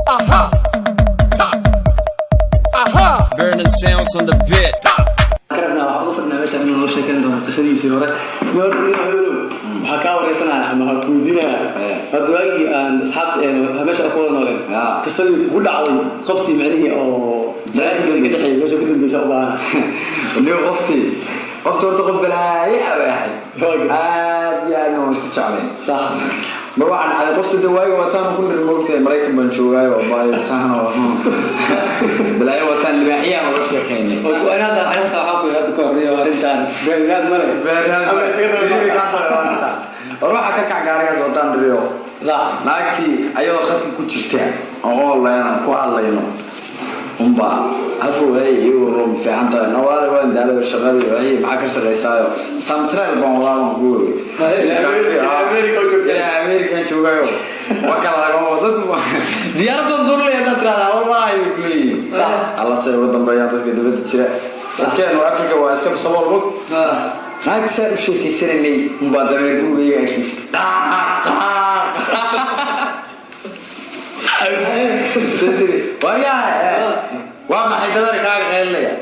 Aha. Ha. Aha. Burning sounds on the beat. Karabna waxaan u fadhinaa meesha inuu noo sheekeyn doono qisadiisii hore. Horta nin hebelow, waxaa kaa wareysanaya ama waxaa ku weydiinaya, hadda waagii aan asxaabta meesha ku wada nooleen, qisadii kugu dhacday, qoftii micnihii oo jacaylkeeda ka dhexeeyay, meesha ku dambeysa u baahana. Nin qofti horta qof balaaye ah bay ahayd. Aad iyo aadna waan isku jeclayn. Mar waxaa dhacday, qofta de waagi wataan ku nir, moogtahay, Maraykan baan joogaayo, baayo saan oo balaayo wataan libaaxyaan uga sheekeynay. Ani hataa waxaa ku hadda ka horreeya arrintan beenaad male. War waxaa ka kac gaarigaas wataan dhiriyo. Naagtii ayadoo khadka ku jirta oo leena ku hadlayno unbaa afow, hey, igu rum fiican tahay, nawaale, waan daalayo shaqadii, hey, maxaa ka shaqaysaayo? Samtrel baan wadaa, baan ku weri. America u joogtaa. Ilaa American joogayo, waa kala lagama dadku diyaaradan duulaya haddaad tiraahdaa, wallaahi way kuleeyihiin. Alla say uga dambeeyaan dadka dibadda jira. Dadkeenu Africa waa iska sabool bog. Naagta saan u sheekaysananay unbaa dameer gurigayga agtiisa qaac qaac. Waryaa, waa maxay dameer kaaga qaylinaya?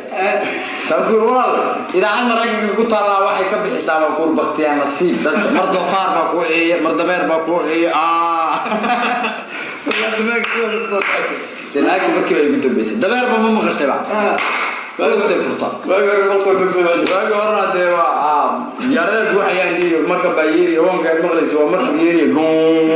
Saan ku yiri, walaal, idaacad Maraykanka ku taallaa waxay ka bixisaa, baan kuur, baktiyaa nasiib dadka, mar doofaar baa kuu ciiya, mar dameer baa kuu ciiya. Dee naagta markii baa igu dambeysay, dameerba ma maqashayba, lugtay furta. Waagi hore waqti walba kusoo waajib. Waagi horena dee waa diyaarada guuxayaan iyo marka baa yeeriya, wanka aad maqlaysa waa markab yeeriya goon.